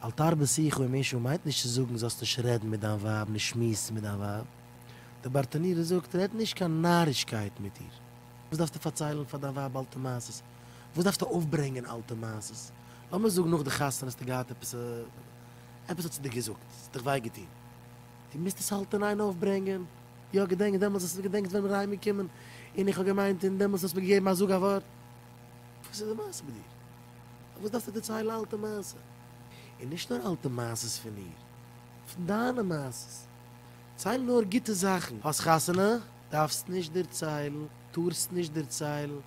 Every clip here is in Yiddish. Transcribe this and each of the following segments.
אל תרבה שיחה עם אשה מיינט נישט צו זאגן זאלסט נישט רעדן מיט דיין ווייב, נישט שמועסן מיט דיין ווייב. דער ברטנורא זאגט רעד נישט קיין נארישקייט מיט איר. וואס דארפסטו פארציילן פאר דיין ווייב אלטע מעשות? וואס דארפסטו אויפברענגען אלטע מעשות? לאמיר זאגן נאך די חתונה האסטו געהאט עפעס עפעס האט זי דיר געזאגט, עס האט דיך וויי געטון, דו מוזט עס האלטן אין איין אויפברענגען? יא געדענקסט דעמאלטס האסטו געדענקסט ווען מיר אהיימגעקומען און איך האב געמיינט און דעמאלטס האסט מיר געגעבן א זאג א ווארט? וואס איז די מעשה מיט דיר? פארוואס דארפסטו דערציילן אלטע מעשה? און נישט נאר אלטע מעשות פון איר, פון דיינע מעשות. דערצייל נאר גוטע זאכן. האסט חתונה? דארפסט נישט דערציילן, טארסט נישט דערציילן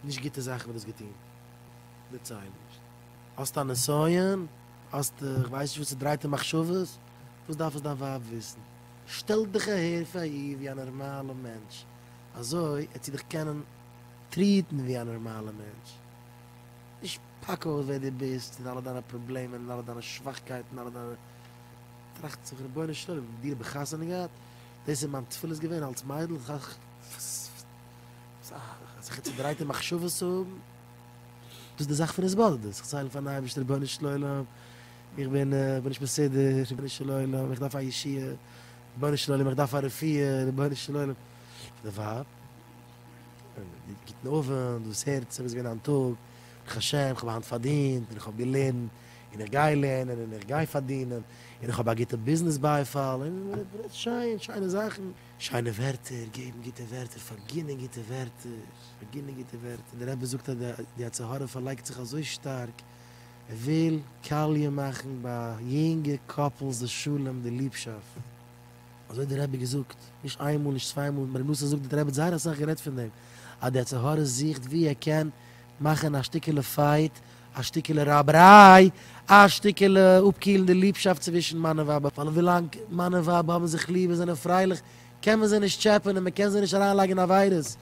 נישט גוטע זאכן וואס דו האסט געטון. דערצייל נישט. האסט א נסיון? האסט כ'ווייס נישט וואס צודרייטע מחשבות? וואס דארף עס דיין ווייב וויסן? שטעל דיך אהער פאר איר ווי א נארמאלע מענטש, אזוי עט זי דיך קענען טריטן ווי א נארמאלע מענטש. נישט פאק אויס ווער דו ביסט און אלע דיינע פראבלעמען און אלע דיינע שוואכקייטן אלע דיינע. טראכט זיך רבונו של עולם מיט דיר האב איך חתונה געהאט? דאס איז מיין תפילות געווען אלס מיידל? אזעלכע צודרייטע מחשבות צו האבן? דאס איז די זאך פון התבודדות, זיך דערציילן פארן אייבערשטן רבונו של עולם איך בין איך בין נישט מסודר, רבונו של עולם איך דארף א ישועה, רבונו של עולם איך דארף א רפואה, רבונו של עולם. די ווייב. גוטן אווענט, וואס הערט זיך, ווי איז געווען דיין טאג, ברוך השם איך האב היינט פארדינט, און איך האב געלערנט, און איך גיי לערנען, און איך גיי פארדינען, און איך האב א גוטע ביזנעס בייפאל, און מען רעדט שיין, שיינע זאכן, שיינע ווערטער, געבן גוטע ווערטער, פארגינען גוטע ווערטער, פארגינען גוטע ווערטער, דער רבי זאגט אז די יצר הרע פארלייגט זיך אזוי שטארק, ער וויל קאליע מאכן ביי יונגע couples די שלום, די ליבשאפט. אזוי האט דער רבי געזאגט, נישט איין מאל נישט צוויי מאל, רבי נתן זאגט דער רבי האט זייער אסאך גערעדט פון דעם, אז די יצר הרע זוכט ווי ער קען מאכן א שטיקעלע fight, א שטיקעלע רייבעריי, א שטיקעלע אפקילן די ליבשאפט צווישן מאן און ווייב, ווייל ווילאנג מאן און ווייב האבן זיך ליב און זענען פרייליך, קען מען זיי נישט טשעפען און מען קען זיי נישט אריינלייגן אין עבירות.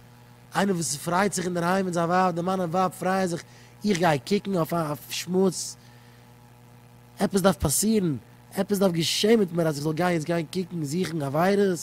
איינער וואס פרייט זיך אינדערהיים מיט זיין ווייב, די מאן און ווייב פרייען זיך, איך גיי קוקן אויף א שמוץ, עפעס דארף פאסירן, עפעס דארף געשען מיט מיר אז איך זאל גיין יעצט גיין קוקן זוכן עבירות.